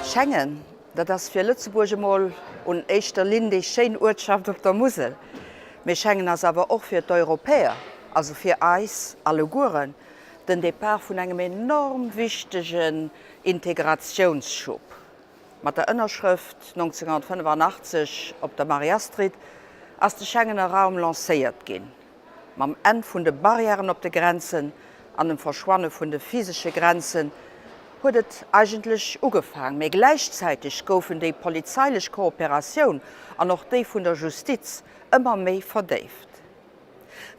Schengen, dat ass fir Lëtzebuerg emol un éischter Linn déi schéin Uertschaft op der Musel. Mee Schengen ass awer och fir d'Europäer, also fir eis allegueren, den Depart vun engem enorm wichtegen Integratiounsschub. Mat der Ënnerschrëft 1985 op der Marie-Astrid ass de Schengener Raum lancéiert ginn. Mam Enn vun de Barrièren op de Grenzen an dem Verschwanne vun de physesche Grenzen huet et eigentlech ugefaang, mee gläichzäiteg goufen déi polizeilech Kooperatioun an och déi vun der Justiz ëmmer méi verdéift.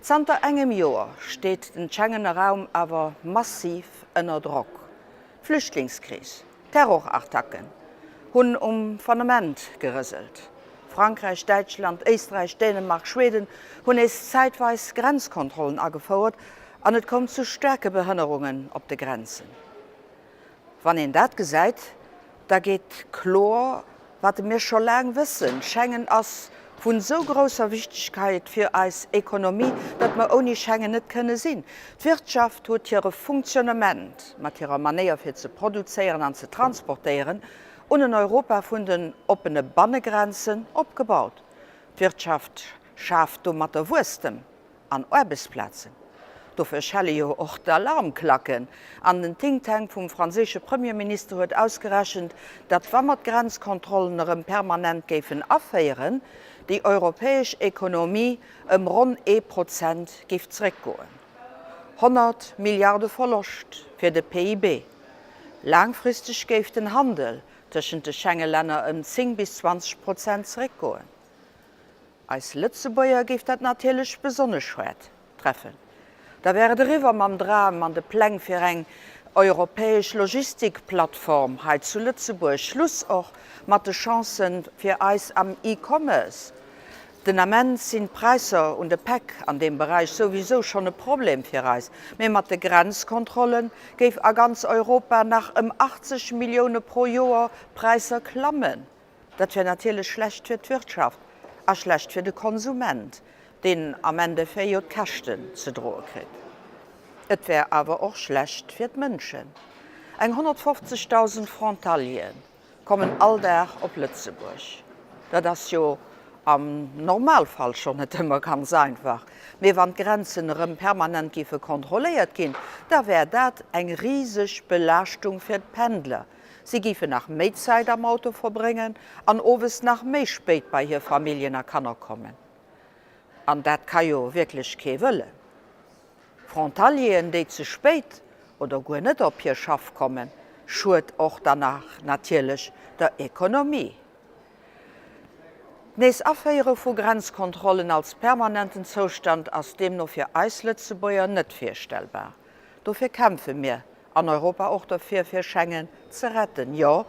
Zanter engem Joer steet den Schengener Raum awer massiv ënner Drock. D'Flüchtlingskris, Terrorattacken hunn um Fondament gerëselt. Frankräich, Däitschland, Éisträich, Dänemark, Schweden hunn nees zäitweis Grenzkontrollen agefouert an et koum zu staarke Behënnerungen op de Grenzen. Wann een dat gesäit, da geet kloer, wat mir scho laang wëssen, Schengen ass vun esou grousser Wichtigkeit fir eis Ekonomie, datt mer ouni Schengen net kënne sinn. D'Wirtschaft huet hire Funktionnement mat hirer Manéier fir ze produzéieren an ze transportéieren un en Europa vun den oppene Bannegrenzen opgebaut. D'Wirtschaft schaaft domatter Wuesstem an Aarbechtsplazen. Dofir schelle jo och d'Alarmklacken. An den Think Tank vum franséische Premierminister huet ausgerechent, datt wa mer d'Grenzkontrollen erëm permanent géifen aféieren, déi europäesch Ekonomie ëm ronn ee Prozent géif zeréckgoen. 100 Milliarde Verloscht fir de PIB. Laangfristeg géif den Handel tëschent de Schengelänner ëm 10 bis 20 Prozent zeréckgoen. Eis Lëtzebuerger géif dat natierlech besonnesch haart treffen. Da wär et eriwwer mam Dram an de Pläng fir eng europäesch Logistikplattform hei zu Lëtzebuerg. Schluss och mat de Chancen fir eis am E-Commerce. Den Ament sinn d'Präisser un de Päck an deem Beräich souwisou schonn e Problem fir eis, mee mat de Grenzkontrolle géif a ganz Europa nach ëm 80 Millioune pro Joer d'Präisser klammen. Dat wär natierlech schlecht fir d'Wirtschaft a schlecht fir de Konsument, deen am Endeffet jo d'Käschten ze droe kritt. Et wär awer och schlecht fir d'Mënschen. Eng 150.000 Frontaliere kommen all Dag op Lëtzebuerg. Dat ass jo am Normalfall schonn net ëmmer ganz einfach, mee wann d'Grenzen erëm permanent géife kontrolléiert ginn, da wär dat eng riseg Belaaschtung fir d'Pendler, Si géifen nach méi Zäit am Auto verbréngen an owes nach méi spéit bei hir Familljen a Kanner kommen. An dat ka jo wierklech kee wëllen. Frontalieren, déi ze spéit oder guer net op hir Schaff kommen, schued och dann nach natierlech der Ekonomie. D'nees Aféiere vu Grenzkontrollen als permanenten Zoustand ass deemno fir eis Lëtzebuerger net virstellbar. Dofir kämpfe mir an Europa och derfir, fir Schengen ze retten. Jo,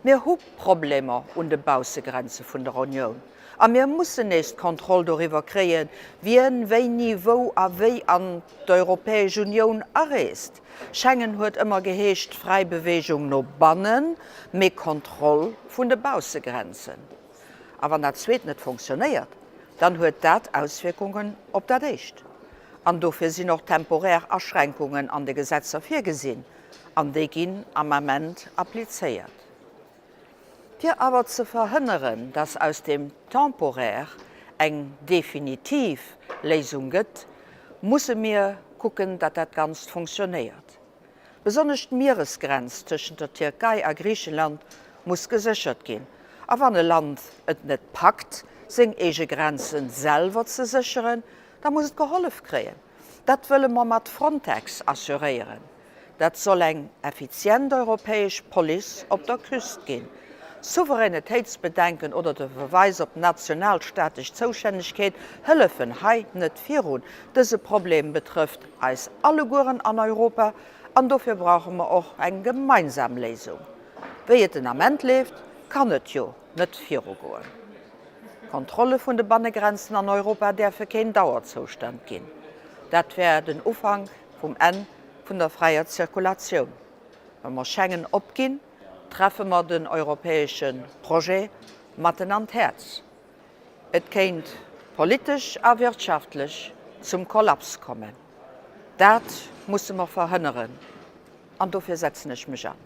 mir hu Problemer un de Baussegrenze vun der Unioun a mir mussen nees d'Kontroll doriwwer kréien, wien wéini, wou a wéi an d'Europäesch Unioun areest. Schengen huet ëmmer geheescht, fräi Beweegung no bannen, mee Kontroll vun de Baussegrenzen. A wann dat Zweet net fonctionnéiert, dann huet dat Auswierkungen op dat Éischt. An dofir sinn och temporär Aschränkungen an de Gesetzer virgesinn, an déi ginn am Ament applizéiert. Fir awer ze verhënneren, dass aus deem Temporaire eng definitiv Léisung gëtt, musse mir kucken, datt dat Ganzt fonctionnéiert. Besonnesch d'Mieresgrenz tëschent der Tierkei a Griichenland muss geséchert ginn. A wann e Land et net packt, seng eege Grenze selwer ze sécheren, da muss et gehollef kréien. Dat wëlle mer mat Frontex assuréieren. Dat soll eng effizient europäesch Police op der Küst ginn. Souveränetéitsbedenken oder de Verweis op nationalstaatlech Zoustännegkeet hëllefen hei net virun. Dëse Problem betrëfft eis allegueren an Europa an dofir brauche mer och eng gemeinsam Léisung. Wéi et den Ament leeft, kann et jo net virugoen. D'Kontrolle vun de Bannegrenzen an Europa däerfe keen Dauerzoustand ginn. Dat wär den Ufank vum Enn vun der fräier Zirkulatioun. Wa mer Schengen opginn, treffe mer den europäesche Projet matten an d'Häerz. Et kéint politesch a wirtschaftlech zum Kollaps kommen. Dat musse mer verhënneren an dofir setzen ech mech an.